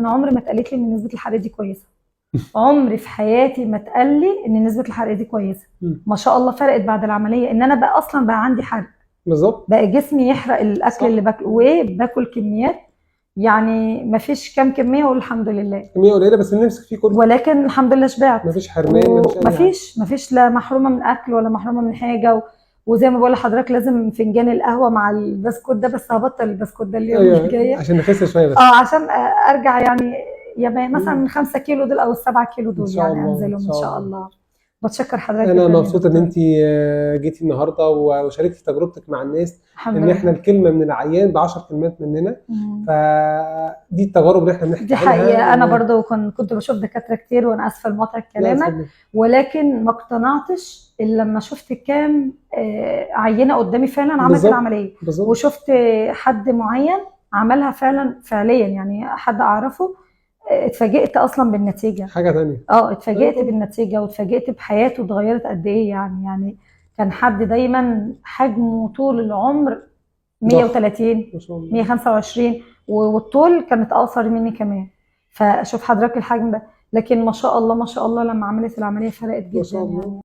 انا عمري ما اتقالت لي ان نسبه الحرق دي كويسة. عمري في حياتي ما اتقال لي ان نسبه الحرق دي كويسة. ما شاء الله فرقت بعد العملية، ان انا بقى اصلا بقى عندي حرق. بالظبط. بقى جسمي يحرق الاكل اللي باكله، وباكل كميات يعني ما فيش كام كمية والحمد لله. كمية قليله بس نمسك فيه كله. ولكن الحمد لله شبعت. ما فيش حرمان، ما فيش اي ما حاجة. فيش، ما فيش لا محرومة من اكل ولا محرومة من حاجة. وزي ما بقول لحضرتك لازم فنجان القهوة مع البسكوت ده، بس هبطل البسكوت ده اليوم الجاي. عشان نخس شوية بس. عشان ارجع يعني يا مثلا من 5 كيلو دول او 7 كيلو دول إن شاء يعني الله، انزلهم إن ان شاء شاء الله. الله. بتشكر حضرتك انا جداً يا مبسوط ان دكتور. انت جيتي النهارده وشاركتي تجربتك مع الناس. الحمد ان لله. احنا الكلمة من العيان ب10 كلمات مننا. فدي التجارب اللي احنا بنحكي دي عنها. حقيقة. أنا برضو كنت بشوف دكاترة كتير، وأنا آسفة لمقاطعة لا، كلامك، اتفضل. ولكن ما اقتنعتش إلا لما شفت كام عينة قدامي فعلا عملت العملية. وشفت حد معين عملها فعلا فعليا، يعني حد أعرفه، اتفاجئت أصلا بالنتيجة. حاجة ثانية. اتفاجئت بالنتيجة، واتفاجئت بحياته اتغيرت قد إيه. يعني كان حد دايما حجمه طول العمر 130، ما شاء الله. 125، والطول كانت اقصر مني كمان. فشوف حضرتك الحجم ده، لكن ما شاء الله ما شاء الله لما عملت العملية فرقت ما شاء جدا الله. يعني.